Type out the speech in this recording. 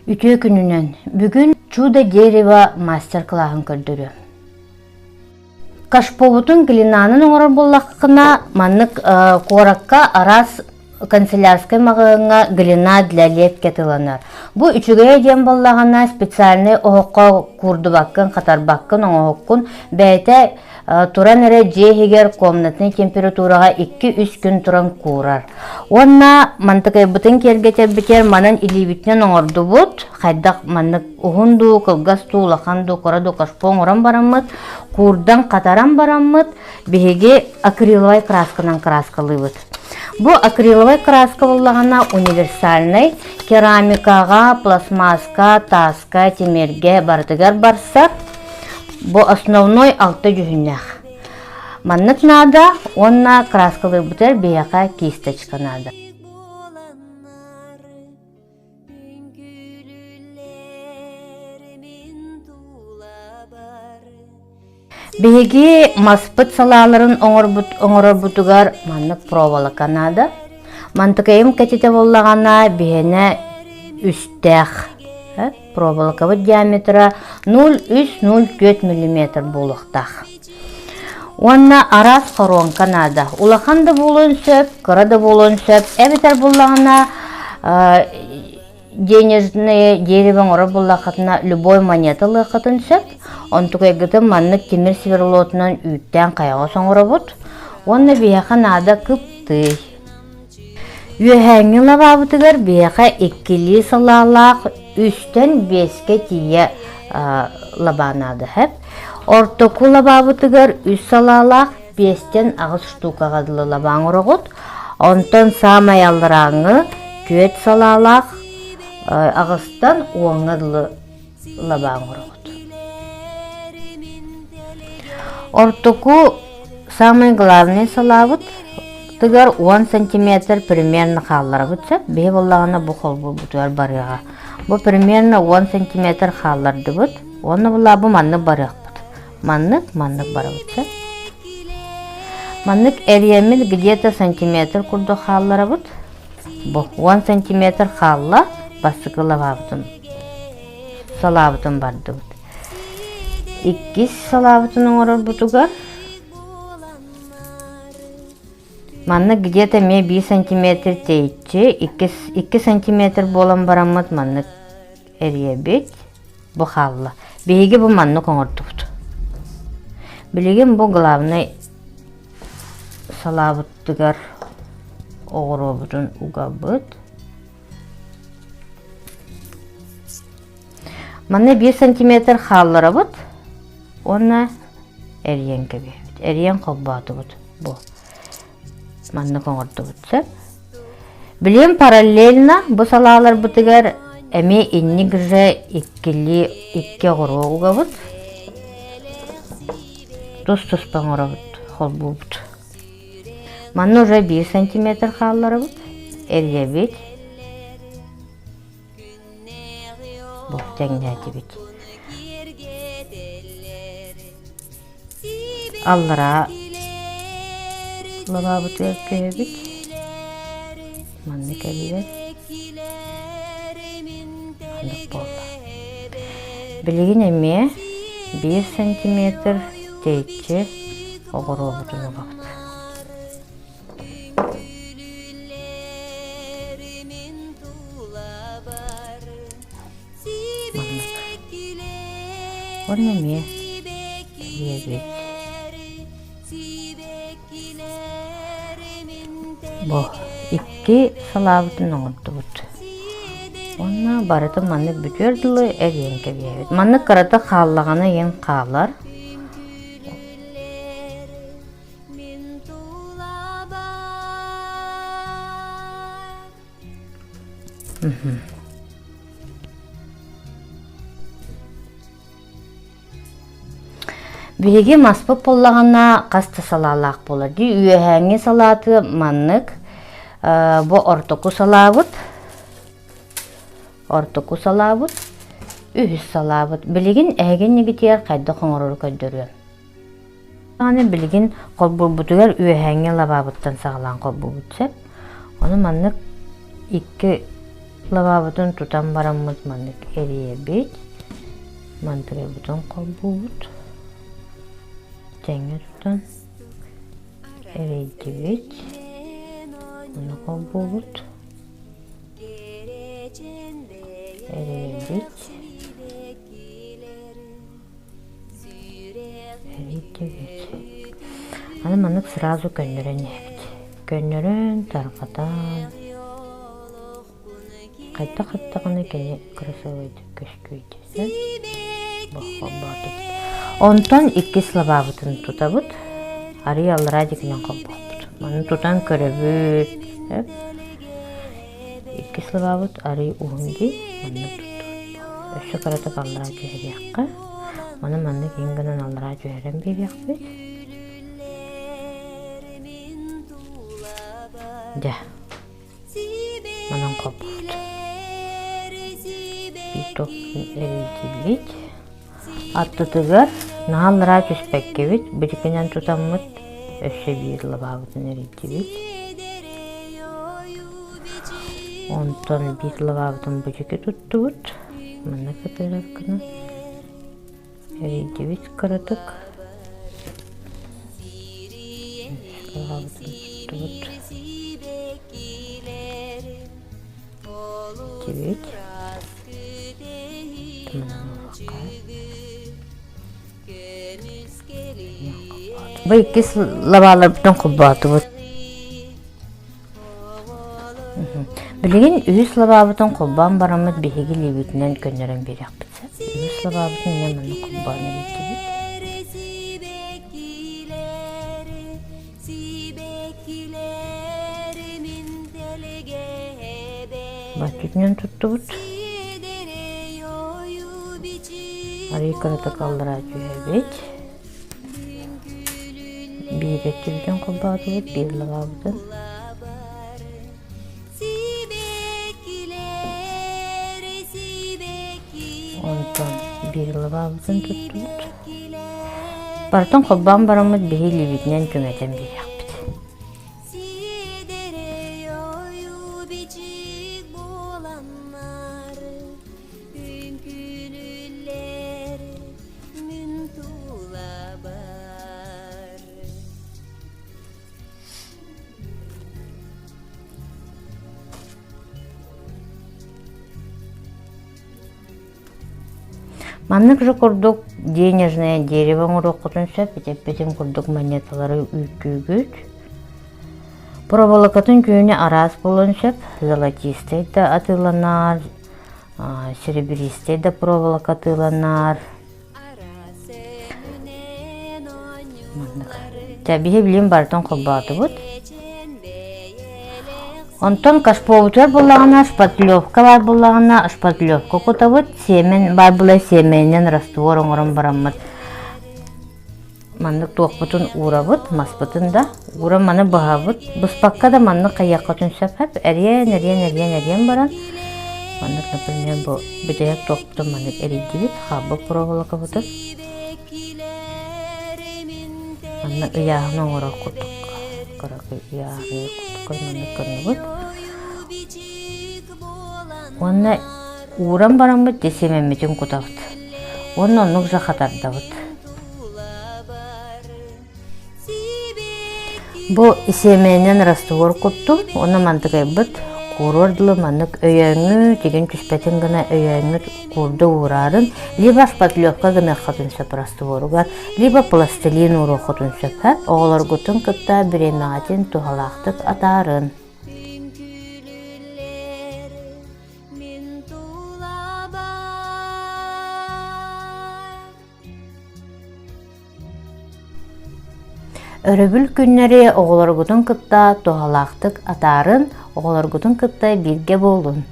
Үтүө күнүнэн! Бүгүн Чудо дерево мастер-кылааһын көрдөрүөм. Кашпобутун глинанан оҥорор буоллаххына, маннык куоракка араас канцелярскай маҕаһыыҥҥа глина для лепки атыыланар. Бу үчүгэйэ диэн буоллаҕына, специальнай оһоххо куурдубаккын, хатарбаккын, оҥоһуккун бэйэтэ туран эрэ дьиэ иһигэр комнатнай температураҕа 2-3 күн туран куурар. Уонна мантыкайбытын киэргэтэрбитигэр манан илиибитинэн оҥордубут. Хайдах маннык уһун дуу, кылгас дуу, улахан дуу, кыра дуу кашпо оҥорон бараммыт, куурдан хатаран бараммыт, биһиги акриловай красканан краскалыыбыт. Бу акриловай краска буоллаҕына универсальнай керамикаҕа, пластмасска, тааска, тимиргэ барытыгар барсар. Бу основной алта дьүһүннээх. Маннык наада уонна краскалыырбытыгар биһиэхэ кисточка наада. Биһиги маспыт салааларын оҥорбут оҥорорбутугар маннык проволока наада. Мантыкайым кэтитэ буоллаҕына биһиэнэ үстээх. Проволокабыт диаметра 0,3-0,4 миллиметр буолуохтаах. Уонна араас хоруоҥка наада. Улахан да буолуон сөп, кыра да буолуон сөп. Эбэтэр буллаҕына денежное дерево оҥорор буоллаххытына любой монета ылыаххытын сөп. Онтукайгытын маннык тимир сверлотунан үүттээн хайаҕас оҥоробут. Уонна биһиэхэ наада кыптый. Үөһээҥҥи лабаабытыгар биһиэхэ иккилии салаалаах үстэн биэскэ тиийэ лабаа наада сөп. Ортоку лабаабытыгар үс салаалаах биэстэн аҕыс штукаҕа дылы лабаа оҥороҕут. Онтон саамай алларааҥҥы түөрт салаалаах аҕыстан уоҥҥа дылы лабаа оҥороҕут. Ортоку самый главный салаабыт тыгар 10 сантиметр примерно хаалларабыт сөп. Биһи буоллаҕына бу холбуурбутугар барыаҕа. Бу примерно 10 сантиметр хааллардыбыт. Уонна була бу маннык барыахпыт. Маннык, маннык барабыт сөп. Маннык эрийэммит где-то сантиметр курдук хаалларабыт. Бу 10 сантиметр хаалла бастакы лабаабытын салаабытын бардыбыт. Иккис салаабытын оҥорорбутугар манна где-то эмиэ биир сантиметр тэйиччи, икки сантиметр буолан бараммыт маннык эрийэбит. Бу хаалла. Биһиги бу маннык оҥордубут. Билигин бу главный салаабытыгар оҕуруобутун угабыт. Манна биир сантиметр хаалларабыт уонна эрийэн кэбиһэбит. Эрийэн холбоотубут бу. Маннык оҥордубут сөп. Билигин параллельно бу салааларбытыгар эмиэ инник же иккилии икки оҕуруо угабыт. Тус-туспа оҥоробут, холбуубут. Манна уже биир сантиметр хаалларабыт, эрийэбит. Бу тэҥнээтибит. Аллараа лабаабытыгар көһөбүт. Манна кэллэ. Маннык буолла. Билигин эмиэ биир сантиметр тэйиччи оҕуруобутун ылабыт. Маннык. Уонна эмиэ ийэбит. Бу икки салаабытын оҥордубут. Уонна барытын маннык бүтүөр дылы эрийэн кэбиһэбит. Маннык кырата хааллаҕына ийэн хаалар. Биһиги маспыт буоллаҕына хас да салаалаах буолар дии. Үөһээҥҥи салааты маннык, бу ортоку салаабыт, ортоку салаабыт, үһүс салаабыт. Билигин эһиги иннигитигэр хайдах оҥорору көрдөрүөм. Аны билигин холбуурбутугар үөһээҥҥи лабаабыттан саҕалаан холбуубут сөп. Ону маннык икки лабаабытын тутан бараммыт маннык эрийэбит. Мантырыйбытын холбуубут. Тэҥҥэ тутан эрийдибит. Ону холбуубут. Эрийэбит. Эрийдибит. Аны маннык сразу көннөрөн иһэбит. Көннөрөн, тарҕатан. Хайдах аттаҕына кини кырасыабайдык көстүөй десэ холбоотубут. Онтон иккис лабаабытын тутабыт. Арый аллараа диэкинэн холбоохпут. Маны тутан көрөбүт. Иккис лабаабыт арый уһун дии. Маннык туттубут. Өссө кыратык аллараа түһэриэххэ. Маны маннык иҥ гынан аллараа түһэрэн биэриэхпит. Дьэ. Манан холбообут. Биток эрийдибит. Аттытыгар наһаа аллараа түспэккэбит, биликинэн тутаммыт өссө биир лабаабытын эрийдибит. Онтон биир лабаабытын бу туттубут. Манна кытыарар гына Эрийдибит кыратык. Лабаабытын туттубут. Тибит. Бу иккис лабааларбытын холбоотубут. Билигин үһүс лабаабытын холбоон бараммыт биһиги илиибитинэн көннөрөн биэриэхпит сөп. Үһүс лабаабытын эмиэ манна холбоон эрийдибит. Баччытынан туттубут. Арый кыратык аллараа түһэбит. Биир өттүбүтүн холбоотубут, биир лабаабытын. Онтон биир лабаабытын туттубут. Барытын холбоон бараммыт биһи илиибитинэн түҥэтэн биэриэхпит. Маннык же курдук денежное дерево оҥоруоххутун сөп, ити курдук монеталары үүттүүгүт. Проволокатын күөнэ араас буолуон сөп, золотистый да атыыланар, серебристэй да проволока атыыланар. Маннык. Дьэ, биһи билим барытын холбоотубут. Онтон кашпобутугар буллаҕына шпатлевка баар буллаҕына шпатлевка кутабыт, сиэмэн баар була сиэмэнинэн раствор оҥорон бараммыт Маннык туохпутун уурабыт, маспытын да ууран маны быһабыт. Быспакка да маннык хайыаххытын сөп эриэн, эриэн, эриэн, эриэн баран маннык, например, бу бүтэһик туохпутун маннык эрийдибит, хаалбыт проволокабытын. Манна ыйааһын оҥорор курдук кыракый ыйааһын курдук маннык гынныбыт. Уонна ууран бараммыт дьэ сиэмэммитин кутабыт. Уонна оннук же хатардабыт. Бу сиэмэнэн раствор куттум уонна мантыкайбыт кууруор дылы маннык өйөөҥҥү тигин түспэтин гына өйөөҥҥү куурда уураарын либо шпатлевка гыныаххытын сөп растворугар либо пластилин ууруоххутун сөп оҕолоргутун кытта бириэмэҕитин туһалаахтык атаарын. Өрөбүл күннэри оҕолоргутун кытта туһалаахтык атаарын, оҕолоргутун кытта бииргэ буолун.